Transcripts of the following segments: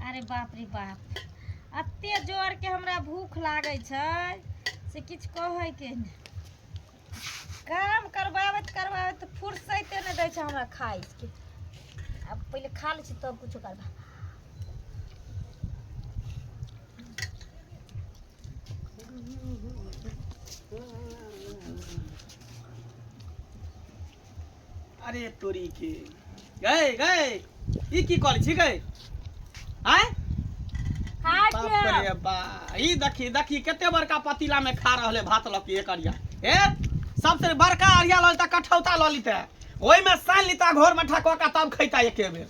अरे बाप रे बाप, एते जोरके हमरा भूख लागै छै से किछु कहैके नहि। काम करबाबैत करबाबैत फुर्सैते नहि दै छै हमरा खाइके। आब पहिले खा लै छी तब किछो करबै। अरे तोरी के गए गए, ई की करै छी गए? आय खाइ बाप छियै। रे बा, ई देखी देखी कते बड़का पतीला में खा रहले भात लऽ के। एक अरिया ए सबसे बड़का अरिया लऽ लेता, कठौता लऽ लेता, ओहिमे सानि लेता, घोर में ठकवा के तब खैता एके बेर।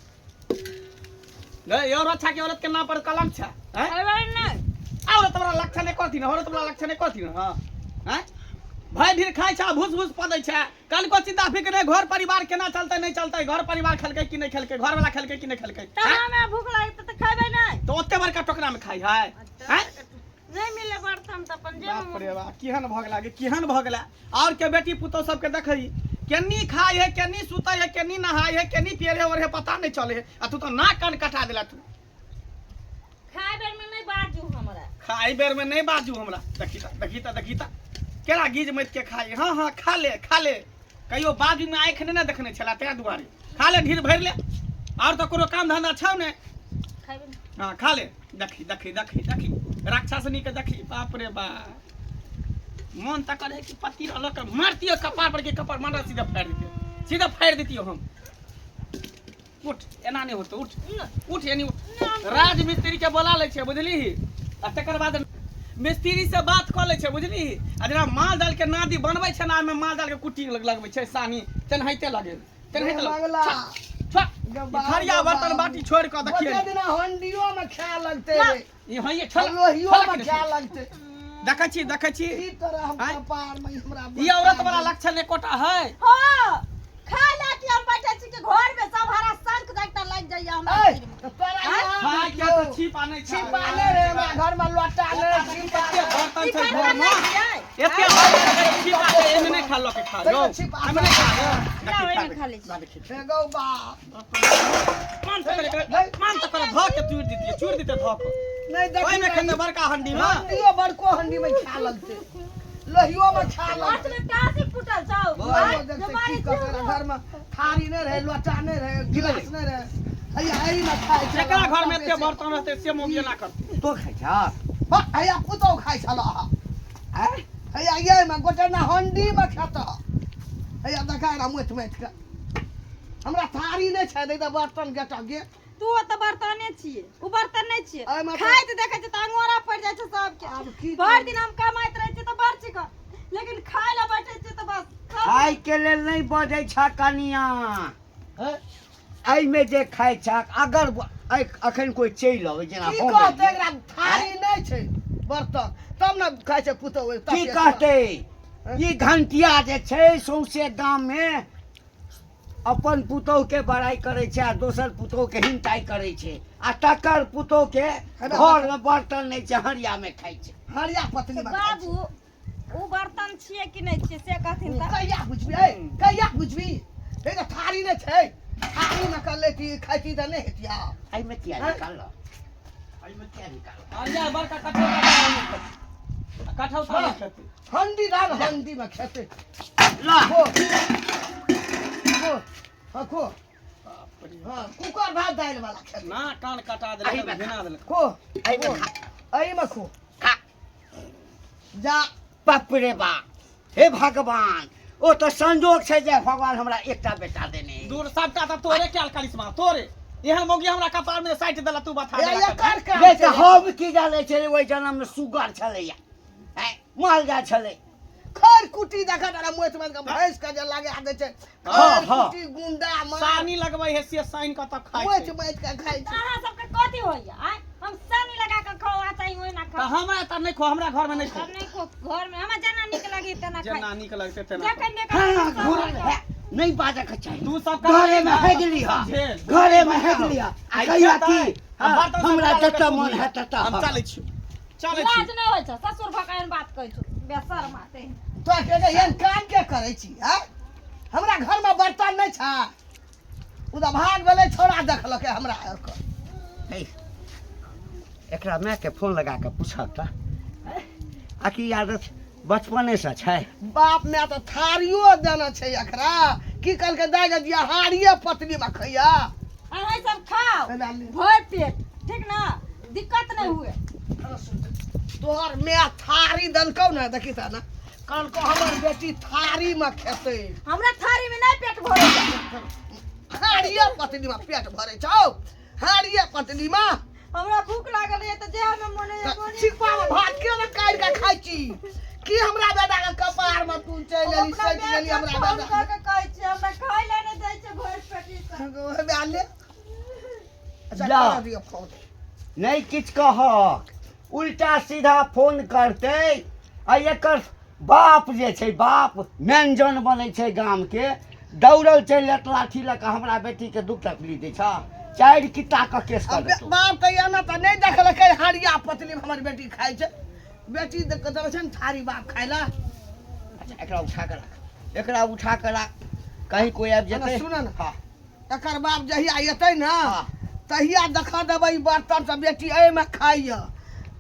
गए, और अच्छा के औरत के नाम पर कलंक छै, हैं? खेबै नहि। औरत वाला लक्षण नहि कहथिन, औरत वाला लक्षण नहि कहथिन। हाँ हैं, भाई ढेर खाइ छै, भूस भूस पदै छै, कनको चिंता फिक्र नहि, घर परिवार केना चलतै नहि चलतै, घर परिवार खेलकै कि नहि खेलकै, घर वाला खेलकै कि नहि खेलकै। तऽ हमरा भूख लागत तऽ खेबै नहि? तऽ ओते बड़का टोकरा में खाइ है, हैं? नहि मिले बर्तन तऽ अपन जे बाप रे बाप, केहन भऽ गेला गे, केहन भऽ गेला। और के बेटी पुतोह सबके देखै, केन्नी खाइ है, केन्नी सुतै है, केन्नी नहाय है, केन्नी पियरे ओढ़े, पता नहि चले है, आ तू तऽ नाक कान कटा देला तू। खाय बेर में नहीं बाजू हमरा। खाय बेर में नहीं बाजू हमरा। देखी त, देखी त, देखी त केना गीज मत के खाई। हाँ हाँ, खा ले खा ले, कहियो बाजू में आँखि नहि ने देखने छला, तें दुआरे खा ले, ढीर भरि ले। और तऽ कोनो काम धंधा छौ ने? खेबै। हाँ खा ले। देखी देखी देखी देखी राक्षसनी के देखी, बाप रे बाप, मन तऽ करे कि पति लऽ के मारतियो कपार पर के कपार मारा सीधा फाड़ि दितियो, सीधा फाड़ि दितियो हम। उठ, एना नहि होतो, उठ उठ, एनी उठ। राज मिस्त्री के बोला लै छै बुझली, आ तकर बाद मिस्त्री से बात कऽ लै छै बुझली, आ जेना माल जाल के नादी बनबै छै ने, ओहिमे माल जाल के कुट्टी लगबै छै सानी, तेनाहिते लगे, तेनाहिते लगे। मंगला। छुआ, ई थरिया बर्तन बाटी छोड़ि कऽ देखियै। गोटे दिना हंडियो में खाय लगते रे। ई हइये छल लोहियो में खाय लगते। देखै छी, देखै छी की तरह हम आँय? कपार में हमरा। ई औरत वाला लक्षण एकोटा है? हाँ, खाय ला कि हम बैठे छी के घर में सब हरा शंख जाकता लागि जाइया हमरा ऐ, सिर में। तऽ तोरा यहाँ खाय के तऽ छिपा नहि छै। छिपा नहि रे, हमरा घर में लोटा नहि, छिपा एते बर्तन ई छै घर घर में में, नहि छियै। एते बर्तन छै, छिपा छै, एहिमे नहि खा लऽ के खा यौ, छिपा एहिमे नहि खा यौ। ला, ओहिमे खा लै छी। देखी, हे गौ बाप, मान तऽ करे, मान तऽ करे, धऽ के चूरि दितियै, चूरि दितियै धऽ के नहि देखी। ओहिमे खेतै बड़का हंडी में। हंडियो, बड़को हंडी में खा लगते, लोहियो में खा लगते। हाथ में टासी फूटल छौ। लोहियो आँय, देखते जो की मारै करतै। छियौ। घर में थारी नहि रहे, लोटा नहि रहे, गिलास नहि रहे, हैया एही में खाइ छल। जकरा घर में एते बर्तन रहतै से मौगी एना करतै? तो खाइ छह? बा, हैया पुतहु खाइ छल। आँय? हैया ये में गोटे ना हंडी में खेत। हैया देखा रहा मोटि मोटि के। हमरा थारी नहि छै, नहि तऽ बर्तन गेट गे। तू ओतऽ बर्तने छियै, उ बर्तन नहि छियै। एहिमे तऽ- खाइत देखै छियै तऽ अंगोरा पड़ि जाइ छै सबके। आब की भरि दिन हम कमाइत रहै छियै तऽ बड़ छिकऽ, लेकिन खाय लए बैठै छियै तऽ बस सब- खाय के लेल नहि बजै छ कनिया। हैं? एहिमे जे खाइ छ, अगर अखन कोइ चलि अबै जेना की हम कहतै एलियै, एकरा? थारी नहि छै, बर्तन, तब ने खाइ छै पुतहु। की कहतै ई घंटिया जे छै सौंसे गाममे अपन पुतोह के बड़ाई करै छै आ दोसर पुतोह के हिंटाई करै छै, आ तकर पुतोह के घर में बर्तन नहि छै, हरिया में खाइ छै। हरिया पत्नी तऽ में खाइ छै। बाबू, उ बर्तन छियै कि नहि छियै से कहथिन तऽ। कहिया बुझबी ऐ, कहिया बुझबी? हे तऽ थारी नहि छै, थारी में कर लेती खाइती तऽ नहि हेतिया। एहिमे किया हैं? निकाल, एहिमे किया निकाल? अरिया बड़का कठौता, कठौता नहि खेतै। हंडी डाल, हंडी में खेते। ला। खो खो, हाँ खो, हाँ कुकर भात दालि वाला खेते। ना कान कटा देलक, एहिमे घिना देलक। खो। एहिमे खो। खा। एहिमे खो। खा। जा। बाप रे बाप, हे भगवान, ओ तऽ संजोग छै जे भगवान हमरा एकटा बेटा देने अइ। दूर, सबटा तऽ तोरे कयल करिश्मा, तोरे एहन मौगी हमरा कपार में साटि देला, तू बता हे देला। एकर काम नहि तऽ छै। हम की जानै छलियै, ओहि जन्म मे सुगर छलैया, आँय, माल जाल छलै। खर कुटी देखा तारा मोटि मोटि के भैंस के जे लगा दै छै। हाँ, खर हाँ। कुटी गुंडा मार सानी लगबै है से सानि कऽ तब खाइ मोटि छै। मोटि के खाइ तऽ छै। अहाँ सबके कथी होइया? आँय, हम सानी लगा कऽ खाउ आ चाही ओहिना तऽ खाउ। हमरा तऽ नहि खो, हमरा घर में नहि खो। हम नहि खो घर में, हमरा जेना नीक लगी तेना खाइ। जेना नीक लगतै तेना जखन देखै हाँ, सब घरे में नहीं बाजऽ के चाही। तू सब घरे में हेगली हा, झेल। घरे में हेगली हा। आ आइ कहिया खेतै, की आ हाँ, बर्तन सब हमरा लऽ कऽ जतऽ तू मन धोइहे। हैत ततऽ हम हम। चलै छी, चलै छी। लाज नहि होइ छौ ससुर भऽ कऽ एहन बात कहै छौ? बेसर माते। तोरा के एहन काम के करै छी? आँय, हमरा घर में बर्तन नहि छै? ओ तऽ भाग भेलै, छौड़ा देखलकै हमरा आरके। हे, एकरा मायके फोन लगा कऽ पूछब तऽ आकि आदत बचपनेसँ छै। बाप माय तऽ थारियो देने छै एकरा, की कहलकै दाइ गे दिया हारिये पतली में खैया। अहाँ सब खाओ एना ले। भरि पेट, ठीक ना, दिक्कत नहीं हुए। अरे सुन, तोहर माय थारी देलकौ ने, देखी तऽ ने कहलकौ हमर बेटी थारी में खेतै। हमरा थारी में नहीं पेट भरे छै। हारिये पतली में पेट भरे छौ, हारिये पतली में। हमरा भूख लागल है तऽ जे हमे मोने तऽ छिपा में भात के ने काटि के खाइ छी की? हमरा बेटा के कपार में तू चलि एली, सटि गेली हमरा फोन बेटा कऽ के कहै छियै, हमरा खाय लए नहि दै छै भरि पेट ई सब। के। ले अच्छा जा। कर दियौ फोन। नहि किछु कहक, उल्टा सीधा फोन करतै आ एकर बाप जे छै, बाप मेनजन बनै छै गामके, दौड़ल चलि आयत लाठी लऽ कऽ, हमरा बेटीके दुख तकलीफ दै छह, चारि कित्ता कऽ केस कऽ देतौ। बाप तऽ एना तऽ नहि देखलकै हरिया पतली हमर बेटी खाइ छै। बेटी देख कऽ छै ने थारी बाप खाइ लए। अच्छा एकरा उठा कऽ राख, एकरा उठा कऽ राख, कहीं कोइ आबि जेतै। सुन ने। हँ। एकर बाप जहिया एतै ने हँ। तहिया देखा देबै ई बर्तन सब बेटी एहिमे खाइए।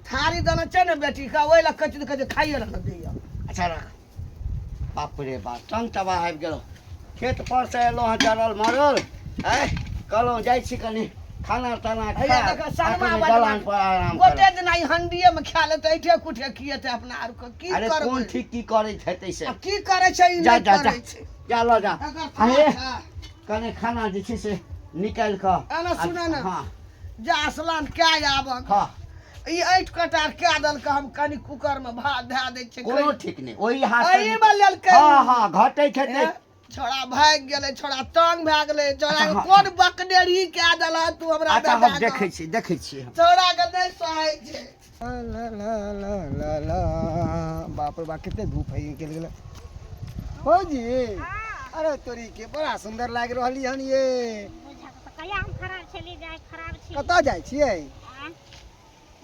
थारी देने छै ने बेटीके, ओहि लए कहै छै, कहै छै खाइए ने दैए। अच्छा राख। बाप रे बाप, तंग तबाह आबि गेलहुँ। खेत पर से एलहुँ हँ जरल मरल, आँय कहलहुँ जाइ छी कनि खाना ताना हैया खायब देख आ सनमा कनि बड दलान पर आराम गोटे करब। दिना ई हंडिये मे खा लेतै, ऐठे कुठे खिएतै अपना आर के की अरे कोन करबै? ठीक की करै छै से आ की करै छै ई जा नहि जा जा करै छै। जा लऽ जा। एकर अरे था कने खाना जे छै से निकालि कऽ एना सुनऽ ने। हँ। जा स्नान कए आबक। हँ। ई ऐठ कटार कए देलकै, हम कनि कुकर मे भात धए दै छियै। कोनो ठीक नहि, ओहि हाथ से एहि मे लेलकै। हँ हँ, घटै छै हे, छोड़ा भागि गेलै, छोड़ा तंग भए गेलै, छोड़ा अच्छा, हँ। कोन बकनेरी कए देलक तू हमरा अच्छा हम बेटा के? देखै छी, देखै छियै हम। छोड़ा के नहि सहै छै। ला ला ला ला ला, बाप रे बाप, कते धूप है निकल गेल। फौजी, अरे तोरी के बड़ा सुंदर लागि रहली हन ये। कहिया हम खराब छली जाय खराब छी? कतऽ जाइ छियै? आँय?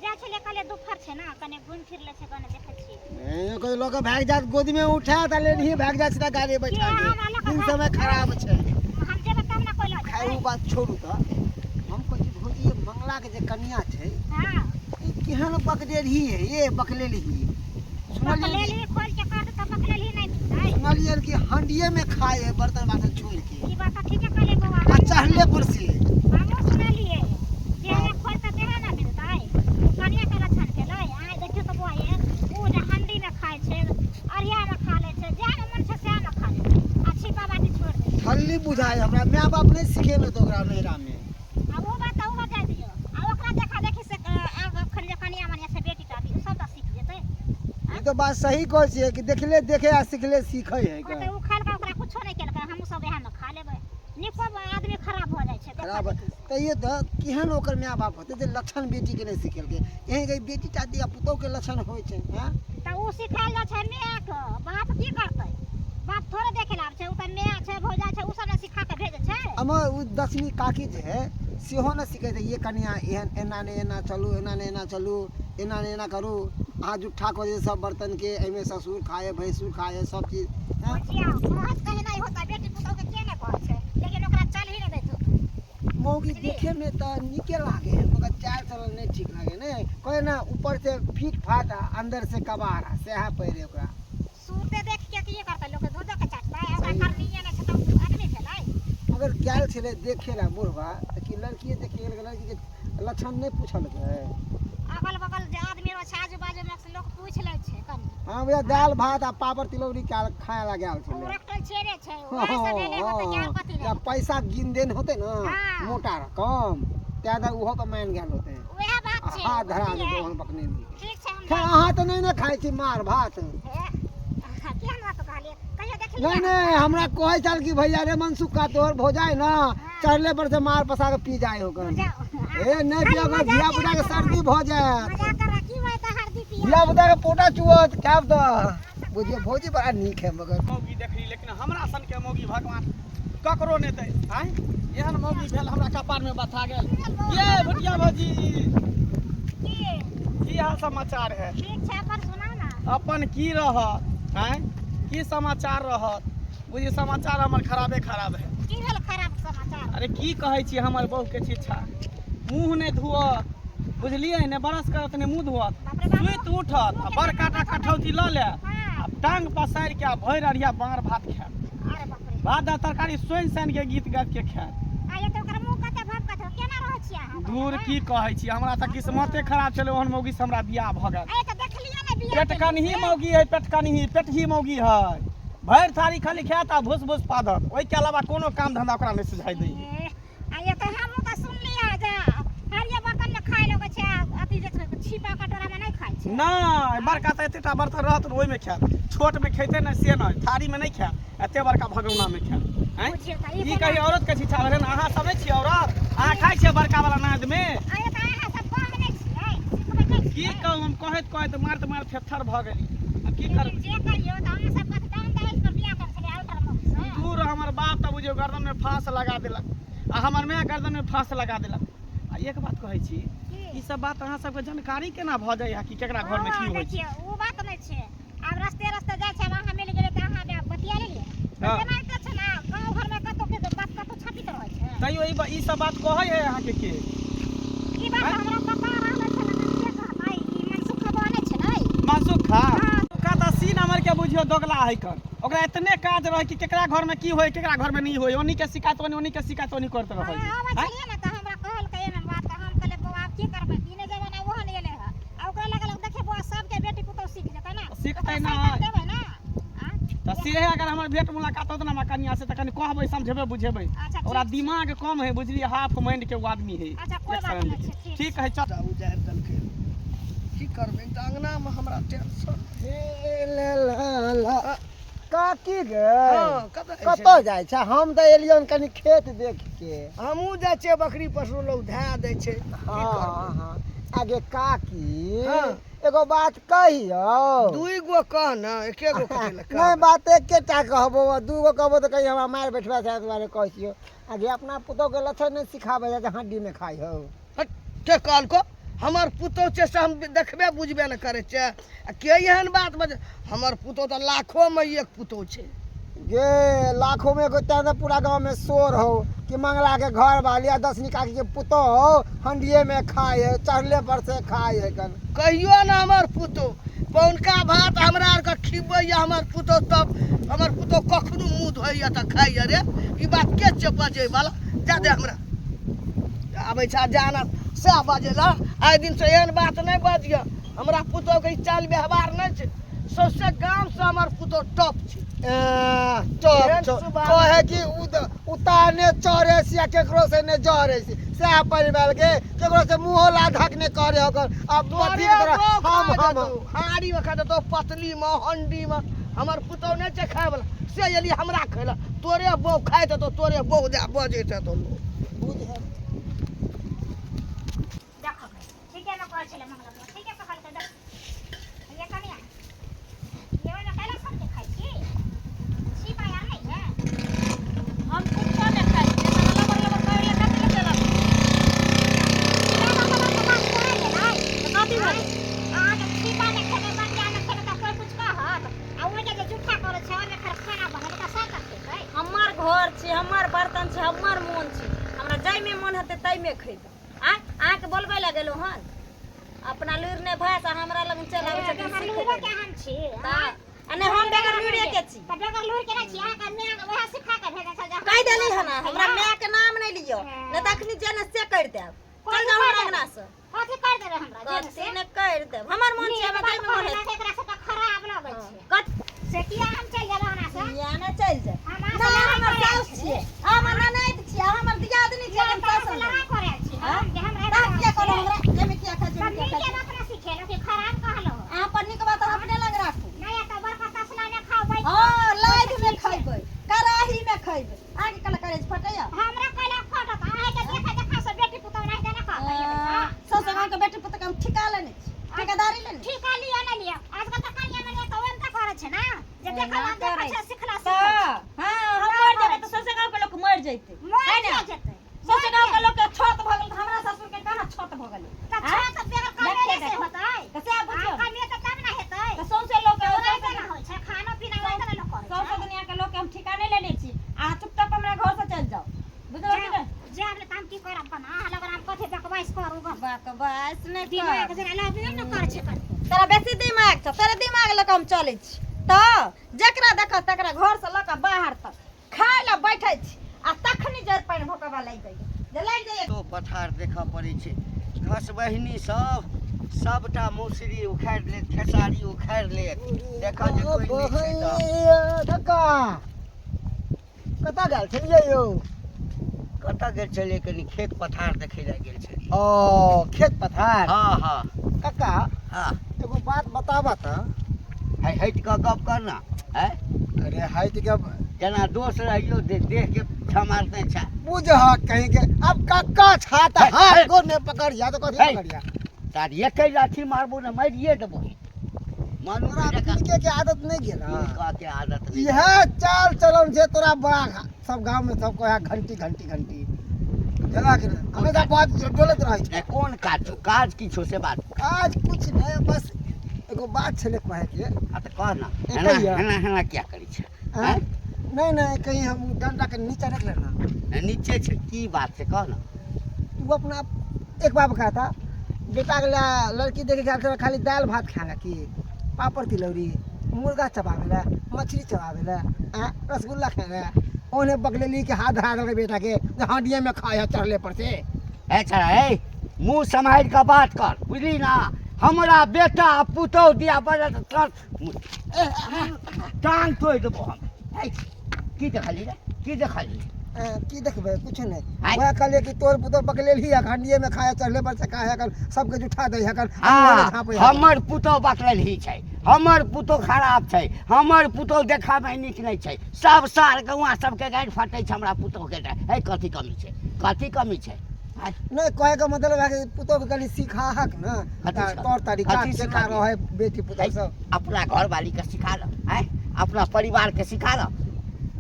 जाइ छलियै, कहलियै दुपहर छै ने, कने घुमि फिर लै छै, कने देखै छियै। ए, कोइ लऽ कऽ भागि जायत, गोदीमे उठायत आ लेनही भागि जायत सीधा गाड़ी बैठा के के। हमरा लऽ कऽ दिन भागि समय खराब छै। हम जेबै तब ने कोइ लऽ खैर जेतै। ओ बात छोड़ू, तऽ हम कहै छी भौजी, ये मंगलाके जे कनिया छै हँ। ई केहन बकडेरही है ये, बकलेलही? सुनलियै बकलेली खोल के कर तऽ बकलेली नहि मिलतै। सुनलियै कि हंडिये में खाए है बर्तन बासन छोड़ के। ई बात तऽ ठीके कहलियै बौआ। आ चढ़ले पर से हमहूँ सुनलियै जेहने खोलतै तेहने ने मिलतै। ओ कनियाके लक्षण भेलै। आइ देखियौ तऽ बौआ, ये ओ जे हंडीमे खाइ छै, अरियामे खा लै छै, जएहमे मन छै सएहमे खा लै छै आ छिपा बाटी छोड़ि दै छै। ठल्ली बुझाइ हमरा, माय बाप नहि सिखेने तऽ ओकरा नैहरा में। आ ओ बात तऽ ओ बात जाय दियौ, आ ओकरा देखा देखी से आब एखन जे कनिया मनिया छै, बेटी टाटी, ओ सब तऽ सीख जेतै। ई तऽ बात सही कहै छियै कि देखले देखे आ सिखले सीखै है। कहतै ओ खेलकै, ओकरा कुछो नहि केलकै, हमहूँ सब इएहमे खा लेबै। नीको आदमी खराब भऽ जाइ छै देखा खराब देखी से। तैयो तऽ केहन ओकर माय बाप होतै जे लक्षण बेटीके नहि सिखेलकै? एहन के बेटी टा आ पुतोहके लक्षण होइ छै? आँय, तऽ ओ सिखायल जाइ छै मायके, बाप की करतै? बाप थोड़े देखे लए आबै छै। ओ तऽ माय छै, भौजाइ छै, ओ सब ने सिखा कऽ भेजै छै। हमर ओ दशमी काकी जे है सेहो ने सिखै छै ये कनिया, एहन एना नहि एना चलू, एना नहि एना चलू, एना नहि एना करू, अहाँ जुट्ठा कऽ दियौ सब बर्तनके, एहिमे ससुर खाइ है, भैंसुर खाइ है, सब चीज। आँय? बुझिया कहत कहीं नहि होता, बेटी पुतोहके के नहि कहै छै, लेकिन ओकरा चल ही नहि दैत होतै। मौगी बुझलियै? देखे में तऽ नीके लागे है, मगर चाल चलन नहि ठीक लागे ने। कहे ना, ऊपर से फीट फाट आ अंदर से कबाड़ा, सएह पहिरे ओकरा। सूरते देख के की करतै लोक, दूधो के चाटतै? ओकरा सही। करनीये नहि छै तऽ ओ आदमी भेलै? अगर गेल छलै देखे ला बुढ़बा तऽ कि लड़किए देखे गेल? लड़कीके लक्षण नहि पूछलकै? अगल बगल जे आदमी रहै छै, आजू बाजू मे से लोक पूछि लै छै कनि। हँ भैया, दालि भात आ पापड़ तिलौरी खाय ला गेल ओ छलै। रखल छेरे छै, ओएह सब भेलै होतै कि आर कथी या भेलै? पैसा गिन देन होते ने हाँ। मोटा रकम तैं दुआरे ओहो पर मानि गेल होते। ओएह बात छै। हाथ धरा बुझलियै? देलकै ओहन बकने। ठीक छै, हम खैर, अहाँ तऽ नहि ने खाइ छी मार भात? हे, केहन बात कहलियै? कहियो देखलियै? नहि नहि, हमरा कहै छल कि भैया रे मनसुखा, तोहर भौजाइ ने चढ़ले पर से मार पसा के पी जाय होकर। जाओ। ए नहि पिया, धिया पुता के सर्दी भऽ जायत। मजाक कर रहा की बात हरदी पिया? धिया पुता के पोटा चुअत। खायब तऽ बुझियौ भौजी बड़ा नीक है मगर। मौगी देखली, लेकिन हमरा सन के मौगी भगवान ककरो नहि दै। आँय, एहन मौगी भेल हमरा कपार में बथा गेल। ये भुटिया भौजी। की? की हाल समाचार है? ठीक छै, अपन सुनाउ ने। अपन की रहत? आँय, की समाचार रहत? बुझी समाचार हमर खराबे खराब है। की भेल खराब समाचार? अरे की कहै छी, हमर बहू के शिक्षा, मुँह नहि धुअत, बुझलियै ने बरस करत ने मुँह धोअत बाप रे बाप। सुति उठत आ बड़का टा कठौती लऽ लेत हाँ आ टांग पसारि के आ भरि अरिया बाँर भात खायत अरे बाप रे भात आ तरकारी सोनि सानि के गीत गाबि के खायत आ ये तऽ ओकर मुँह कते भभकत हो केना रहै छियै अहाँ ओकरा दूर लग? की कहै छी हमरा तऽ किस्मते खराब छलै ओहन मौगी से हमरा बियाह भऽ गेल आ ये तऽ देखलियै ने बियाह पेटकनही मौगी है पेटकनही पेटही मौगी है भरि थारी खाली खायत आ भूस भूस पादत ओहिके अलावा कोनो काम धंधा ओकरा नहि सुझाइ दै ए, आ ये तऽ हमहूँ तऽ सुनलियै जे हरियर बर्तनमे खाय लगै छै आ अथी जे छै छिपा कटोरामे नहि खाइ छै नहि बड़का तऽ एतेटा बर्तन रहत ने ओहिमे खायत छोटमे खेतै नहि से नहि थारीमे नहि खायत एते बड़का भगौनामे खायत आँय बुझियौ तऽ ई ई कोना कही औरत के शिक्षा भेलै ने अहाँ सब नहि छियै औरत अहाँ खाइ छियै बड़का वाला नादमे आ ये तऽ अहाँ सब कम नहि छियै सिखबै नहि की छियै कहू हम कहैत कहैत मारैत मारैत थेथर भऽ गेली आब की करबै लेकिन जे करियौ तऽ अहाँ सब कथी दान दहेज पर बियाह करै छलियै आउटर मौगीसँ दूर हमर बाप तऽ बुझियौ गर्दन में फांस लगा देलक आ हमर माय गर्दन में फांस लगा देलक आ एक बात कहै छी की ई सब बात अहाँ सबके जानकारी केना भऽ जाइए कि केकरा घर में की हँ, होइ छै देखियौ ओ बात नहि छै आब रस्ते रस्ते जाइ छै आब अहाँ मिल गेलियै तऽ अहाँ बतिया लेलियै हँ। तेनाहिते छै ने गाँव घरमे कतहु के बात कतहु छपित रहै छै तैयो ई सब बात कहै है अहाँके के ई बात हमरा पता रहलै छलै तऽ के कहतै ई मनसुख बनै छै ने मनसुख खा हँ। ओकरा तऽ 80 नंबर के बुझियौ दोगला है कन ओकरा एतने काज रहै कि केकरा घर में की होय केकरा घर में नहीं होय ओनी के शिकायत ओनी ओनी के शिकायत ओनी करते रहै हँ, आबै आँय? छलियै ने तऽ हमरा कहलकै एहन बात तऽ हम कहलियै बौआ आब की करबै ई नहि जमाना ओहो नहि एलै हँ आ ओकरा लगल देखियै बौआ सबके बेटी पुतहु सीख जेतै ने सीखतै ओकरा नहि। साइकिल देबै ने आँ? तऽ से अगर हमर भेंट मुलाकात होत ने हमरा कनिया से तऽ कनि कहबै समझेबै बुझेबै अच्छा, ओकरा ठीक छै। दिमाग कम है बुझलियै हाफ माइंड के ओ आदमी है अच्छा, कोइ एक बात सेकंड। नहि छै, ठीक ठीक है चल उजाड़ि देलकै की करबै तऽ अङ्गनामे हमरा टेंशन हे ला ला ला। काकी गे हँ, कतऽ जाइ छै? कतऽ जाइ छै हम तऽ एलियन कनि खेत देख के हमहूँ जाइ छियै बकरी पशु लोग धए दै छै की हँ करबै हँ आगे काकी हँ। एगो बात कहियौ दुइ गो कह ने एके गो कथी लए नहि कहबै? बात एकेटा कहबो दू गो कहबो तऽ कहीं हमरा मारि बैठबा छै दुआरे कहै छियौ आगे अपना पुतोहके लक्षण नहि सिखाबै छै जे हड्डीमे खाइ हौ हट, के कहलको हमर पुतोह छै से हम देखबे बुझबे ने करै छै आ के एहन बात बजे हमर पुतोह तऽ लाखोमे एक पुतोह छै गे लाखों में एगो तें तऽ पूरा गाँव में शोर हो कि मंगला के घर वाली आ दसनी काकी के पुतोह हो हंडिये में खाए है चढ़ले पर से खाए है कन कहियो ने हमर पुतोह पौनका भात हमरा आरके खिबैया हमर पुतोह तब हमर पुतोह कखनो मुँह धोइया तऽ खाइया रे ई बात के छै बजै वाला जा दे हमरा आबै छै जाना सएह बजेला आइ दिनसँ एहन बात नहि बजियऽ हमरा पुतोहके ई चालि व्यवहार नहि छै सौंसे गामसँ हमर पुतोह टॉप छै टॉप एहन छौ सुभाव- कहे कि उतारने चढ़े छी आ केकरो से ने जरे छी सएह परिवार के केकरो से मुँहो लाधक ने करे ओकर अब तोरे अथी के तरह बौह हम खा हम जेतौ, हाड़ीमे खा जेतौ पतलीमे हंडीमे हमर पुतोह नहि छै खायवला से एली हमरा खैला तोरे बहू खाइत हेतौ तोरे बहू दए बजैत हेतौ लोक देखो ठीके ने कहै छलै मंगला ठीके कहलकै देख ये कनिया ये ओहिमे कैला सब खाइ छी छिपा यार नहि है हम कुछो नहि खाइ छियै हमरा लबर लबर करै लए कथी लए देलक लबर लबर के बात थोड़े भेलै तऽ कथी भेलै अहाँके छिपा नहि खेबै बटिया नहि खेबै तऽ कोइ कुछ कहत आ ओहिके जे जूठा करै छै ओहिमे फेर खाना बनेबै तऽ सब खेबै हमर घर छै हमर बर्तन छै हमर मोन छै हमरा जाहिमे मोन हेतै ताहिमे खयबै आँय अहाँके बोलबै लए गेलहुँ हन अपना लुरि नहि भास आ हमरा लग चलि आबै छथिन बेगर सीखबै लुइरो के हम छी तऽ आ नहि हम बेगर लुरिए के छी तऽ बेगर लुइर के नहि छी अहाँके माय वएह सिखा के भेजै छल जे कहि देली हन हमरा माय के नाम नहि लिअ नहि तऽ अखनी जे ने से करि देब चल जाउ हमरा अंगना से कथी कर देबै हमरा जे ने से कथी नहि करि देब हमर मोन छै हमरा जाहिमे मोन हेतै एकरा सबके खराब लगै छै कथी से किया हम चलि जायब अंगना से किया नहि चलि जायब हम अहाँ नहि से लड़ाइ हमर करै साउस छी। छियै हमर ननैद छियै हमर दियादनी छियै हम हम तऽ सासु अहाँ से लड़ाइ करै छी हाँ? हम जे हमरा तब किया कहलहुँ हमरा जाहिमे किया खाइ तऽ जाहिमे किया नीके खाइ बात ने सिखेलहुँ कि खराब कहलहुँ अहाँ पर नीक बात अहाँ अपने लग राखू नहि तऽ बड़का तसला नहि खाउ बैठ हँ लाइट में खैबै कड़ाही में खैबै अहाँके कला करेज फटैया हमरा कहला फटत अहाँके देखा देखा से बेटी पुतहु नहि देना कहत सौसे गाँवके बेटी पुतोहके हम ठिका लेने छी ठेकेदारी लेने छी ठीका लिअ नहि लिअ आजकल तऽ कनिया मनिया तऽ ओहन तऽ करै छै ने जे देखल एना देखै करै छै सिखला तऽ हँ हम मरि जेबै तऽ सौसे गाँवके लोक मरि जैतै मरि है ने किया जेतै सौसे गाँवके लोकके छत भऽ गेल तऽ हमरा ससुरके कहाँ छत भऽ गेलै तऽ आँय? छत बेगर कमेले से देखिए, होतै तऽ सएह बुझियौ आ कमेतै तब ने हेतै तऽ सौंसे लोक ओनाहिते ने होइ छै खानो पीना ओनाहिते ने लोक करै सौंसे छै दुनियाके लोकके हम ठिका नहि लेने छी अहाँ चुपचाप हमरा घरसँ चलि जाउ बुझलहुँ कि नहि जायब ने तऽ हम की करब कना अहाँ लग हम कथी बकवास करू गप बकवास बस नहि कर। दिमाग जरा लाभ ने कर छै कनिको। तोरा बेसी दिमाग छौ, तोरा दिमाग लऽ कऽ हम चलै छी तऽ जकरा देखऽ तकरा घरसँ लऽ कऽ बाहर तक खाय लए बैठै छी आ तखनी जर पानि भोकबा लागि जाइए जे लागि जाइए। तो पथार देखऽ पड़ै छै। घसबहिनी सब सबटा मौसरी उखाड़ि लेत, खेसारी उखाड़ि लेत। देखऽ जे कोइ नहि छै तऽ। काका कतऽ गेल छलियै यौ? कतऽ गेल छलियै? कनि खेत पथार देखै लए गेल छलियै। ओ खेत पथार? हँ हँ। काका हँ, एगो बात बताबऽ तऽ। है हटि कऽ गप कर ना। है अरे हटि के जेना दोस्त रहियो देह के छमारने छै। बुझह कहीं के अब काका छा तऽ हे, हाथ हे। गोर नहि पकड़िया तऽ कथी हे। पकड़िया? तार एकै लाठी मारबो ने मारिए देबो। मानू तोरा जकाँ पिनके के आदत नहि गेल हँ? पिनकऽ के आदत नहि। इएह चाल चलन छै तोरा बड़ा सब गाँव में सब कहे घंटी घंटी घंटी झगड़ा के नहि। हमेशा बात डोलैत रहै छै। नहि, कोन काज छौ? काज की छौ से बात? काज कुछ नहि, बस एगो बात छलै कहै के। आ तऽ कह ना। एतै एना यऽ। एना एना किया करै छै? आँय? नहि नहि, कहीं हम डंडा के नीचा रख लेना। नहि, नीचे छै। की बात छै, कह ना। तू अपना एक बाप कहता बेटा के ला लड़की देखे के आयल छलै, खाली दालि भात खाना की पापड़ तिलौरी मुर्गा चबावे ला मछली चबावे ला आँ रसगुल्ला खाए ला ओने बकलेली के हाथ धरा देलकै बेटा के जे हांडिये में खाए है चढ़ले पर से। ए छड़ा, ए मुँह सम्हारि कऽ बात कर, बुझली ना? हमरा बेटा आ पुतोहु दिया बजत तर टांग तोड़ि देबो हम। है, की देखली रे? की देखली? की देखबै? कुछ नहि। आँय? वएह कहलियै कि तोर पुतोह बकलेली है हांडिये में खाए चढ़ले पर से खाए है सबके जुठा दै है। हँ, झाँपै है। हमर पुतोह बकलेलही छै, हमर पुतोह खराब छै, हमर पुतोह देखामे नीक नहि छै, सब सार गौआँ सबके गाड़ि फटै छै हमरा पुतोहके। है, कथी कमी छै? कथी कमी छै? आँय? नहि, कहै के मतलब है कि पुतोह के कनि सिखाहक ने कथी सिखा- तौर तरीका कथी केना सिखाबी? रहै बेटी पुतोह है, सब। अपना घरवालीके सिखा ल, आँय, अपना परिवारके सिखा ल।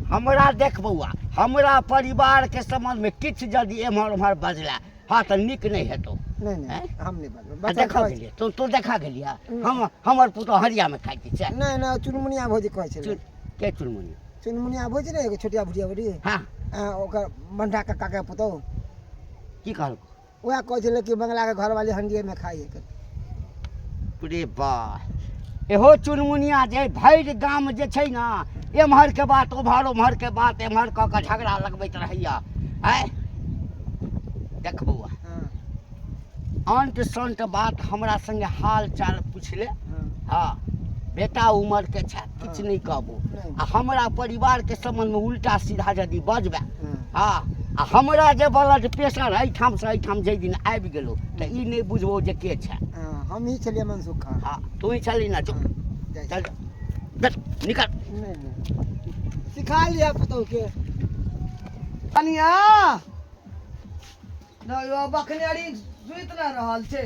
हमरा देख बौआ, हमरा परिवारके सम्बन्धमे किछु यदि एम्हर ओम्हर बजला हँ तऽ नीक नहि हेतौ। नहि नहि, आँय? हम नहि बजबै। आ बच्चा देखऽ कहै गेलियै तू? तू देखा गेलियै हम हमर पुतोह हरियामे खाइ छै? नहि नहि, चुनमुनिया भौजी कहै छलै। के चुनमुनिया? चुनमुनिया भौजी नहि एगो छोटिया भुटिया भौजी? हँ। ओकर बंठा कक्का के पुतोह। की कहलको? वएह कहै छलै कि बंगला के घरवाली हंडिये में खाइ है। रे बा, एहो चुनमुनिया जे भरि गाम जे छै ने एम्हरके बात ओम्हर, ओम्हरके बात एम्हर कऽ कऽ झगड़ा लगबैत रहैया। आँय देख बौआ, हँ। अंट संट बात हमरा संगे हाल चाल पुछले। हँ। हँ, बेटा उमर के छै, किछु नहि कहबो। नहि। आ हमरा परिवारके सम्बन्धमे उल्टा सीधा यदि बजबै, हँ, हँ, आ हमरा जे ब्लड प्रेशर एहिठामसँ एहिठाम जाहि दिन आबि गेलो तऽ ई नहि बुझबो जे के छै। हँ, हम ही छलियै मनसुख खान। हँ, तू ही छली ना। चुप। हँ, जाइ छी। चल बैठ, निकल। नहि नहि, सिखा लिअ पुतोह के। कनिया न यो बखनेरी सुति न रहल छै,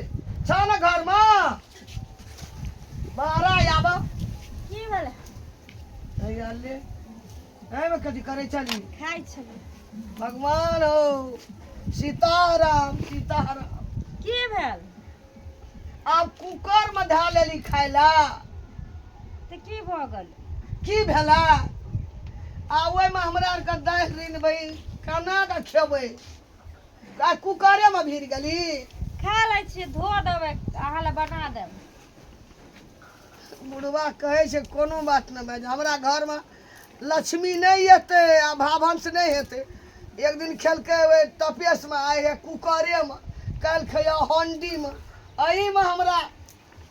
छ न घरमा बाहर आब। की भेलै? हैया ले, एहिमे कथी करै छली? खाइ छलियै। भगवान हो, सीताराम सीताराम। की भेल? आब कुकर मे धए लेली खाय ला। तऽ की भऽ गेल? की भेला? आ ओहिमे हमरा आरके दालि रिनबै, केना कऽ खेबै? आ कुकरे मे भिड़ गेली। खा लै छियै, धो देबै, अहाँ लए बना देब। बुढ़वा कहै छै कोनो बात नहि बाज, हमरा घरमे लक्ष्मी नहि एतै आ भावंश नहि हेतै। एक दिन खेलकै ओहि तपेशमे, आइ हे कुकरेमे, काल्हि खैया हण्डीमे। एहिमे हमरा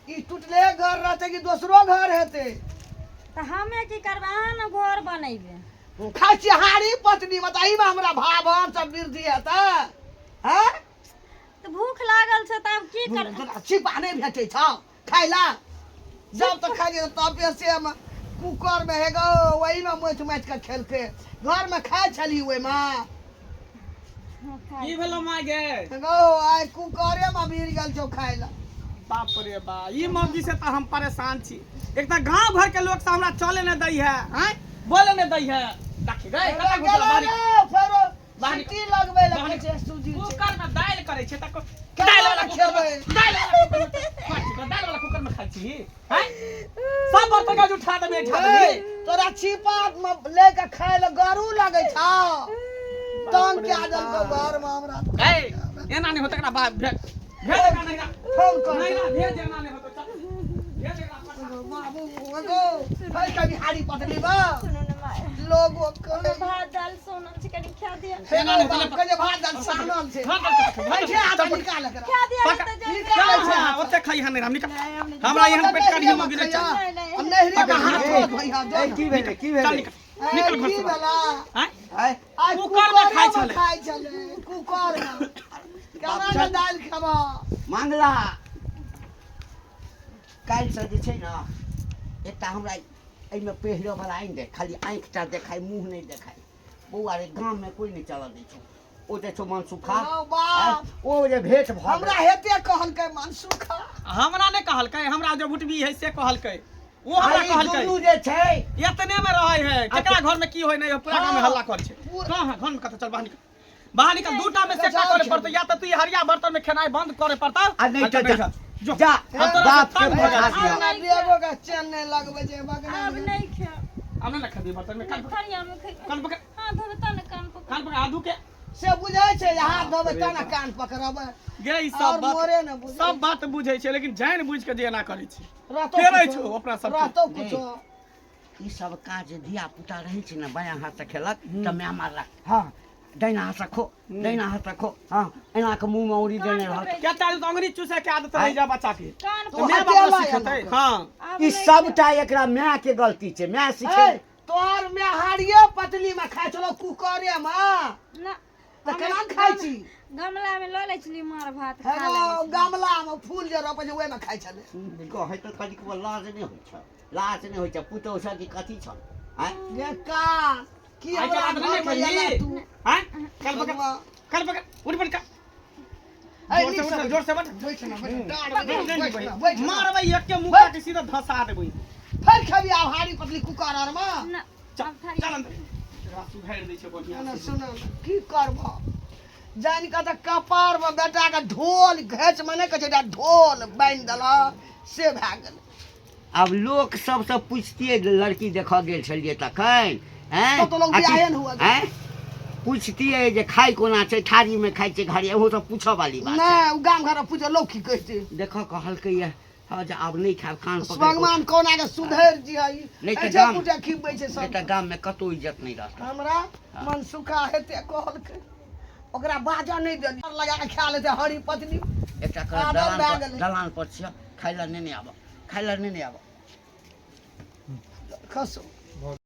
ई टूटले घर रहतै कि दोसरो घर हेतै? तऽ हमे की करबै? अहाँ ने घर बनेबै। खाइ छियै हाड़ी पत्नीमे, तऽ एहिमे हमरा भावंश सब वृद्धि हेतै? हँ। तऽ भूख लागल छै तऽ आब की कर? तोरा छिपा नहि भेटै छौ खाय ला? जब तक खाइ तपेशेमे, कुकरमे, हे गो ओहिमे माटि माटि कऽ खेलकै। घरमे खाइ छली ओहिमे? की भेलो माय गे? हे गो, आइ कुकरेमे भिड़ गेल छौ खाय ला। बाप रे बा, ई मौगी से तऽ हम परेशान छी। एक तऽ गांव घर के लोग से हमरा चले न दै है, आँय, बोले न दै है। देखी गए कतऽ घुसला बाहरी। फेरो बाहर सीटी लगबै लए बाहर कहै छै सूजी छै। कुकर में दालि करै छै तऽ केना दालि वाला कुकर खेबै? में, दालि वाला कुकर में खाइ छी, दालि वाला कुकर में खाइ छी आँय? सब बर्तन के उठा देबे, उठा देबे। ए, तोरा छिपा मे ले के खाय लए गरू लगै छौ। तंग कए देलकौ घरमे हमरा। ए, एना नहि होतै, एकरा बाप भेज एकरा नैहरा। फोन कर नैहरा भेज, एना नहि होतौ, चल। भेज एकरा पठा। बाबू एगो है कभी हारी पतली बा सुनू ने माय, लोग कहे भात दाल सोनल छै, कनि खा दिअ। हे एना नहि बाप, होतौ, कहे भात दाल सानल छै। धर, धर, धर, धर, बैठे हाथ चल, पकड़। निकाल एकरा। खा दिअ पकड़। तऽ जल्दी। निकाल छै हाँ, हाथ। ओते खाइहा नहि, हम निकाल। नहि, हम नहि। हमरा एहन पेट कारी हम गिरे चल। नहि, नहि। हम नहरे में पकड़। हाथ धोइहा ए, की भेलै, की चल भेलै? निकल, निकल घर की से। भेला? आँय? आँय? आइ कुकर में खाइ कुकरे में छलै। खाइ छलै कुकर में। केना के दालि खेबऽ? मंगला, काल्हिसँ जे छै ने एकटा हमरा एहिमे पहिरऽवला आनि दे, खाली आँखिटा देखाय, मुँह नहि देखाय। बौआ रे, गाममे कोइ नहि चलऽ दै छौ। ओ जे छौ मनसुखा, हौ बाप। ओ जे भेंट भऽ हमरा हेते कहलकै मनसुखा। हमरा नहि कहलकै, हमरा जे भुटबी है से कहलकै। ओ हमरा आ ई कहलकै। दुनू जे छै एतने में रहै है, केकरा घर में की होय नहि होय, पूरा गाँव में हल्ला करै छै। कहाँ घर में कतऽ? चल बाहर निकल, बाहर निकल। दूटा में से एकटा करे पड़तौ, या तऽ तू ई हरिया बर्तन में खेनाइ बंद करे पड़तौ, आ नहि तऽ जा। जो। जा, हम तोरा बाप से के तंग भऽ पठा गेल। दिअ। हमरा बेगो के चैन नहि लगबै छै बगना। आब नहि खायब। आब नहि ने खेबही बर्तन में? कान पकड़। थरिया मे खैबै। कान पकड़। हाथ धोबै तब ने कान पकड़। कान पकड़ आदू के। से बुझै छै जे हाथ धोबै तब ने कान पकड़बै। गे, ई और सब बात मोरे ने बुझै। सब बात बुझै छै, लेकिन जानि बुझि के जे एना करै छै, रहतौ पेरै कुछो, छौ अपना सबके। रहतौ कुछो। ई सब काज धिया पुता रहै छै ने, बायाँ हाथसँ खेलक तऽ माय मारलक, हँ, दाहिना हाथसँ खो, दाहिना हाथसँ खो, हँ, एना कऽ मुँहमे औरी देने रहल। केता तऽ अंगुरी चूसै के आदत रहि जा बच्चा के। कान तऽ माय बाप ने सिखेतै? हँ, आब ई नहि। सबटा एकरा माय के गलती छै, माय सिखे। ए, तोहर माय हारिये पतली में खाइ छलो कुकरे में? ना। तऽ केना खाइ छी? गमला में लऽ लै छली मार भात, हे खा लै गो, गमला में फूल जे रोपै छै ओहिमे खाइ छलै। कहै तऽ कनिकबो लाज नहि होइ छै, लाज नहि होइ छै पुतहु छै कि कथी छौ? आँय? गे कान की आइ के हमरा बाद घर नहि में एला खेबही? तू? आँय? कान पकड़, कान पकड़, उठ पड़, ए, जोर से नीक उठ, से जोर से बैठ। बैठ ना, बैठ, डाँड़ में बैठ ना, बैठ ना। मारबै एके मुक्का के सीधा धसा देबै। फेर खेबी आब हारी पतली कुकर आर में? ना। चल। आब थारी। चल अंदर, एकरा सुधारि दै छै बढ़िआँ ना। से। सुन, की करबह, जानि कऽ तऽ कपार में बेटा के ढोल घेच में नहि कहै छै, एकटा ढोल बान्हि देलक से भए गेलै। आब लोक सबसँ पुछतियै, लड़की देखऽ गेल छलियै तखन, आँय? तब तऽ लोक आ की- बियाहे ने हुअ देत। आँय? पुछतियै जे खाइ कोना छै, थारीमे खाइ छै घड़ी, ओहो सब पूछऽ वाली बात छै। नहि, ओ गाम घर में पूछे लोक की कहते। देखऽ, कहलकै ये, हँ, जे आब नहि खायब, कान पकड़ि कऽ। भगवान कोना के सुधरि जिहै। नहि तऽ ऐठे गाम- पुटे खिबै छै नहि सब। तऽ गाममे कतहु इज्जत नहि रहतै। हमरा मनसुखा हेते कहलकै, ओकरा बाजऽ नहि देलियै, लगा कऽ खा लेतै हरी पत्नी। एकटा कर आदत दलान भए पर गेलै। दलान पर छियै, खाय लए नेने आबऽ, खाय लए नेने आबऽ। खसो।